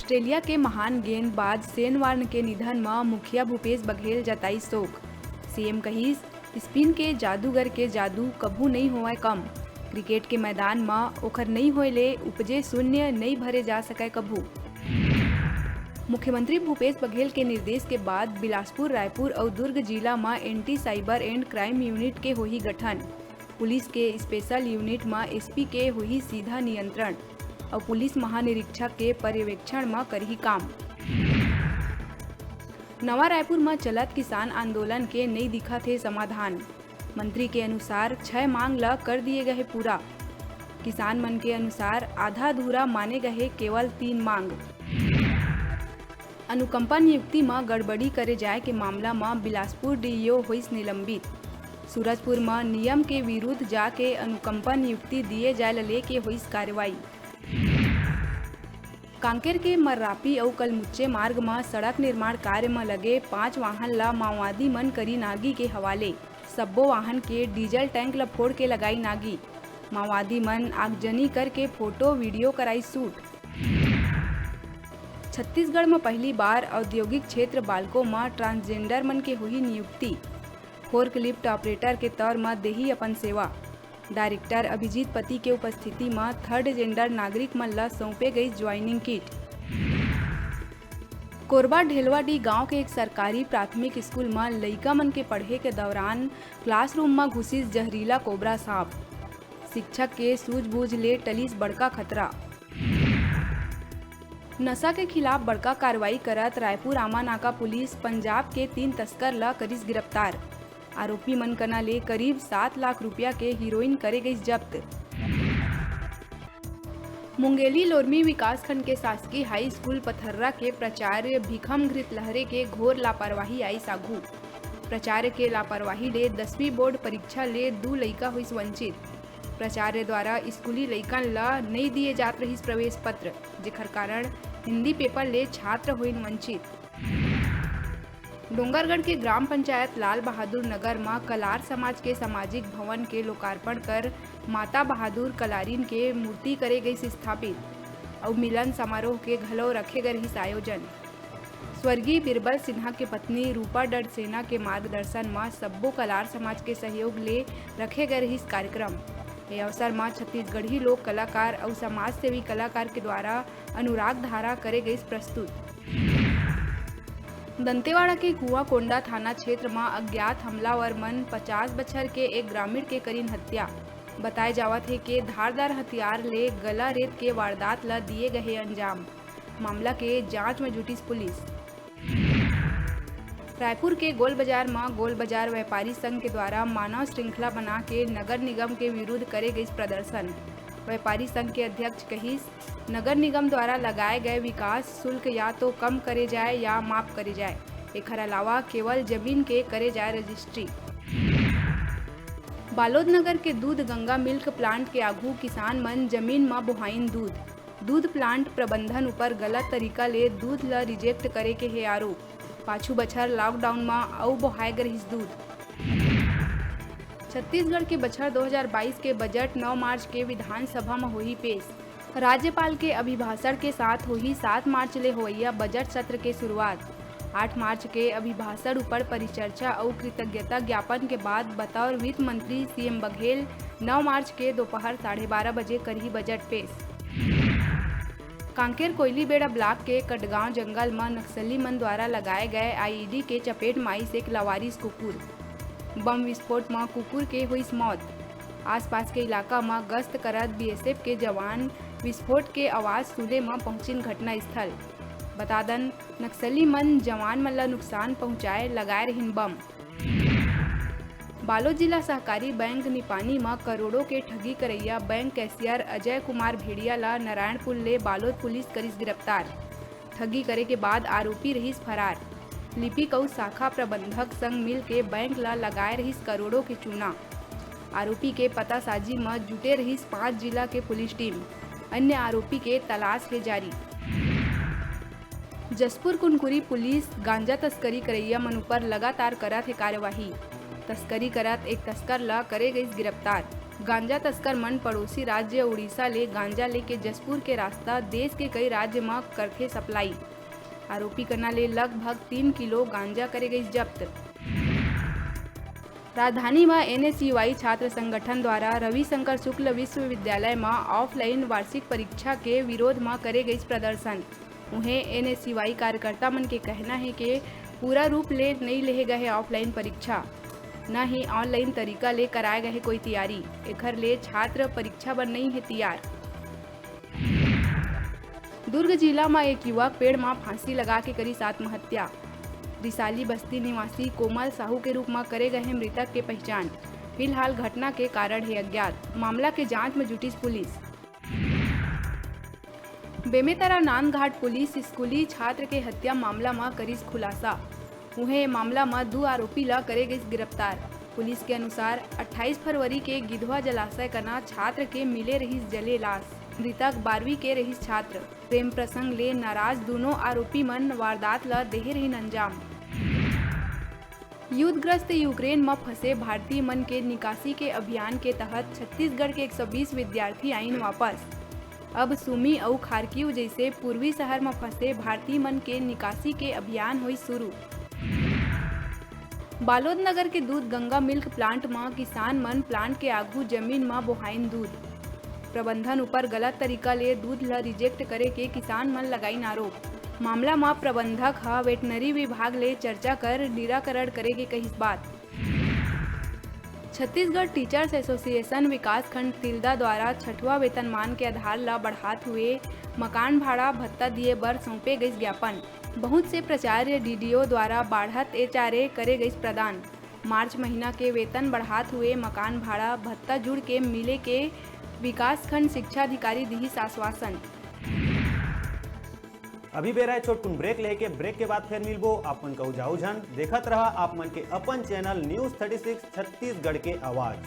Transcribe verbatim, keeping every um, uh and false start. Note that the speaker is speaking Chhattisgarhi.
ऑस्ट्रेलिया के महान गेंदबाज शेन वार्न के निधन म मुखिया भूपेश बघेल जताइस शोक। सीएम कहिस, स्पिन के जादूगर के जादू कभू नइ होवय कम। क्रिकेट के मैदान म ओखर नइ होय ले उपजे शून्य नइ भरे जा सकय कभू। मुख्यमंत्री भूपेश बघेल के निर्देश के बाद बिलासपुर, रायपुर अउ दुर्ग जिला म anti cyber and crime unit के होही गठन। पुलिस के special unit म एसपी के होही सीधा नियंत्रण अउ पुलिस महानिरीक्षक के पर्यवेक्षण म करही काम। नवा रायपुर म चलत किसान आंदोलन के नइ दिखत हे समाधान। मंत्री के अनुसार, छह मांग ल कर दिए गए पूरा। किसान मन के अनुसार, आधा अधूरा माने गए केवल तीन मांग। अनुकंपा नियुक्ति म गड़बड़ी करे जाय के मामला म बिलासपुर डीईओ होइस निलंबित। सूरजपुर म नियम के विरुद्ध जाके अनुकंपा नियुक्ति दिए जाय ल लेके होइस कार्रवाई। कांकेर के मर्रापी अउ कलमुच्चे मार्ग म सड़क निर्माण कार्य म लगे पांच वाहन ल माओवादी मन करिन आगी के हवाले। सब्बो वाहन के डीजल टैंक ल फोड़ के लगाइन आगी। माओवादी मन आगजनी करके फोटो, वीडियो कराई शूट। छत्तीसगढ़ म पहली बार औद्योगिक क्षेत्र बालको म ट्रांसजेंडर मन के होही नियुक्ति। फोर्कलिफ्ट ऑपरेटर के तौर म देही अपन सेवा। डायरेक्टर अभिजीत पति के उपस्थिति म थर्ड जेंडर नागरिक मन ल सौंपे गई ज्वाइनिंग किट। कोरबा ढेलवाडी गांव के एक सरकारी प्राथमिक स्कूल म लइका मन के पढ़े के दौरान क्लासरूम म घुसिस जहरीला कोबरा सांप। शिक्षक के सूझबूझ ले टलिस बड़का खतरा। नशा के खिलाफ बड़का कार्रवाई करत रायपुर आमा नाका पुलिस पंजाब के तीन तस्कर ल करिस गिरफ्तार। आरोपी मन कना ले करीब सात लाख रुपया के हीरोइन करे गइस जब्त। मुंगेली लोरमी विकासखंड के शासकीय हाई स्कूल पथर्रा के प्राचार्य भीखम घृत लहरे के घोर लापरवाही आइस आघू। प्राचार्य के लापरवाही ले दसवीं बोर्ड परीक्षा ले दू लइका होइस वंचित। प्राचार्य द्वारा स्कूली लइकन ल नइ दिए जात रहिस प्रवेश पत्र, जेखर कारण हिंदी पेपर ले छात्र होइन वंचित। डोंगरगढ़ के ग्राम पंचायत लाल बहादुर नगर म कलार समाज के सामाजिक भवन के लोकार्पण कर माता बहादुर कलारिन के मूर्ति करे गइस स्थापित अउ मिलन समारोह के घलो रखे गए रहिस आयोजन। स्वर्गीय बीरबल सिन्हा के पत्नी रूपा डडसेना के मार्गदर्शन म सब्बो कलार समाज के सहयोग ले रखे गए रहिस कार्यक्रम। ए अवसर म छत्तीसगढ़ी लोक कलाकार अउ समाज सेवी कलाकार के द्वारा अनुराग धारा करे गइस प्रस्तुत। दंतेवाड़ा के कुआंकोंडा थाना क्षेत्र म अज्ञात हमलावर मन पचास बछर के एक ग्रामीण के करिन हत्या। बताए जावत हे के धारदार हथियार ले गला रेत के वारदात ल दिए गए अंजाम। मामला के जांच म जुटिस पुलिस। रायपुर के गोल बाजार म गोल बाजार व्यापारी संघ के द्वारा मानव श्रृंखला बना के नगर निगम के विरुद्ध करे गइस प्रदर्शन। व्यापारी संघ के अध्यक्ष कहिस, नगर निगम द्वारा लगाए गए विकास शुल्क या तो कम करे जाए या माफ करे जाए। एखर अलावा केवल जमीन के करे जाए रजिस्ट्री। बालोद नगर के दूध गंगा मिल्क प्लांट के आघू किसान मन जमीन म बोहाइन दूध। दूध प्लांट प्रबंधन ऊपर गलत तरीका ले दूध ल रिजेक्ट करे के हे आरोप। पाछू बछर लॉकडाउन म अउ बोहाए गे रहिस दूध। छत्तीसगढ़ के बछर दो हज़ार बाईस के बजट नौ मार्च के विधानसभा म होही पेश। राज्यपाल के अभिभाषण के साथ होही सात मार्च ले होवइया बजट सत्र के शुरुआत। आठ मार्च के अभिभाषण ऊपर परिचर्चा अउ कृतज्ञता ज्ञापन के बाद बतौर वित्त मंत्री सीएम बघेल नौ मार्च के दोपहर साढ़े बारह बजे करही बजट पेश। कांकेर कोयलीबेड़ा ब्लॉक के कटगांव जंगल म नक्सली मन द्वारा लगाए गए आईईडी के चपेट म आइस एक लावारिस कुकुर। बम विस्फोट म कुकुर के होइस मौत। आसपास के इलाका म गश्त करत बीएसएफ के जवान विस्फोट के आवाज सुने म पहुंचिन घटनास्थल। बता दन, नक्सली मन जवान मन ल नुकसान पहुंचाए लगाए रहिन बम। बालोद जिला सहकारी बैंक निपानी म करोड़ों के ठगी करइया बैंक कैशियर अजय कुमार भेड़िया ल नारायणपुर ले बालोद पुलिस करिस गिरफ्तार। ठगी करे के बाद आरोपी रहिस फरार। लिपिक अउ शाखा प्रबंधक संग मिल के बैंक ल लगाए रहिस करोड़ों के चूना। आरोपी के पतासाजी म जुटे रहिस पांच जिला के पुलिस टीम। अन्य आरोपी के तलाश हे जारी। जशपुर कुनकुरी पुलिस गांजा तस्करी करइया मन ऊपर लगातार करत हे कार्यवाही। तस्करी करत एक तस्कर ल करे गइस गिरफ्तार। गांजा तस्कर मन पड़ोसी राज्य उड़ीसा ले गांजा लेके जशपुर के रास्ता देश के कई राज्य म करथे सप्लाई। आरोपी कना ले लगभग तीन किलो गांजा करे गइस जब्त। राजधानी म एनएसयूआई छात्र संगठन द्वारा रविशंकर शुक्ल विश्वविद्यालय म ऑफलाइन वार्षिक परीक्षा के विरोध म करे गइस प्रदर्शन। उहें, एनएसयूआई कार्यकर्ता मन के कहना हे के पूरा रूप ले नइ लेहे गए हे ऑफलाइन परीक्षा, न ही ऑनलाइन तरीका ले कराए गए हे कोई तैयारी। एखर ले छात्र परीक्षा बर नइ हे तैयार। दुर्ग जिला म एक युवक पेड़ म फांसी लगा के करिस आत्महत्या। रिसाली बस्ती निवासी कोमल साहू के रूप म करे गए हे मृतक के पहचान। फिलहाल घटना के कारण हे अज्ञात। मामला के जांच म जुटिस पुलिस। बेमेतरा नांदघाट पुलिस स्कूली छात्र के हत्या मामला म करिस खुलासा। उहें, ए मामला म दू आरोपी ल करे गइस गिरफ्तार। पुलिस के अनुसार, अट्ठाईस फरवरी के गिधवा जलाशय कना छात्र के मिले रहिस जले लाश। मृतक बारहवीं के रहिस छात्र। प्रेम प्रसंग ले नाराज दूनों आरोपी मन वारदात ल देहे रहिन अंजाम। युद्धग्रस्त यूक्रेन म फंसे भारतीय मन के निकासी के अभियान के तहत छत्तीसगढ़ के एक सौ बीस विद्यार्थी आइन वापस। अब सुमी अउ खारकीव जइसे पूर्वी शहर म फंसे भारतीय मन के निकासी के अभियान होई शुरू। बालोद नगर के दूध गंगा मिल्क प्लांट म किसान मन प्लांट के आगू जमीन म बोहाइन दूध। प्रबंधन ऊपर गलत तरीका ले दूध ल रिजेक्ट करे के किसान मन लगाइन आरोप। मामला म प्रबंधक ह वेटनरी विभाग ले चर्चा कर निराकरण करे के कहिस बात। छत्तीसगढ़ टीचर्स एसोसिएशन विकासखंड तिल्दा द्वारा छठवा वेतनमान के आधार ल बढ़ात हुए मकान भाड़ा भत्ता दिए बर सौंपे गइस ज्ञापन। बहुत से प्राचार्य डीडीओ द्वारा बाढ़त एचआरए करे गइस प्रदान। मार्च महीना के वेतन बढ़ात हुए मकान भाड़ा भत्ता जुड़ के मिले के विकासखंड शिक्षा अधिकारी दिहिस आश्वासन। अभी बेरा हे छोटकुन ब्रेक लेके, ब्रेक के बाद फेर मिलबो। आप मन कहू जाऊ झन, देखत रहा आप मन के अपन channel news thirty six Chhattisgarh के आवाज।